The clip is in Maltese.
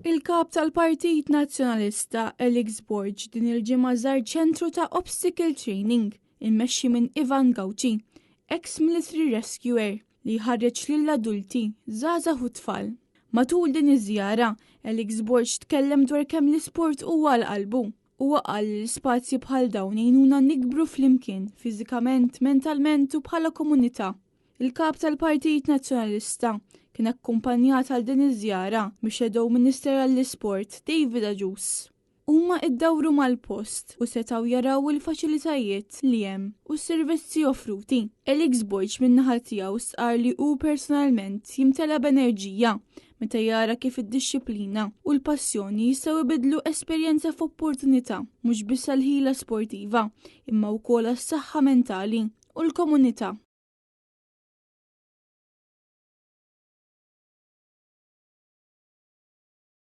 Il-kap tal-Partit Nazzjonalista Alex Borg din il-ġimgħa żar ċentru ta' obstacle training immexxi minn Ivan Gauci, ex-military rescuer li jħarreġ lill-adulti, żgħażagħ u tfal. Matul din iż-żjara, Alex Borg tkellem dwar kemm l-isport huwa għal qalbu. Huwa qal li l-ispazji bħal dawn jgħinuna nikbru flimkien, fiżikament, mentalment u bħala komunità. Il-kap tal-Partit Nazzjonalista kien akkumpanjat għal din iż-żjara mix-Shadow Minister għall-Isport David Agius. Huma iddawru mal-post u setgħu jaraw il-faċilitajiet li hemm u s-servizzi offruti. Alex Borg min-naħa tiegħu stqarr li hu personalment jimtela b'enerġija meta jara kif id-dixxiplina u l-passjoni jistgħu jbiddlu esperjenza f'opportunità mhux biss għall-ħila sportiva imma wkoll għas-saħħa mentali u l-komunità.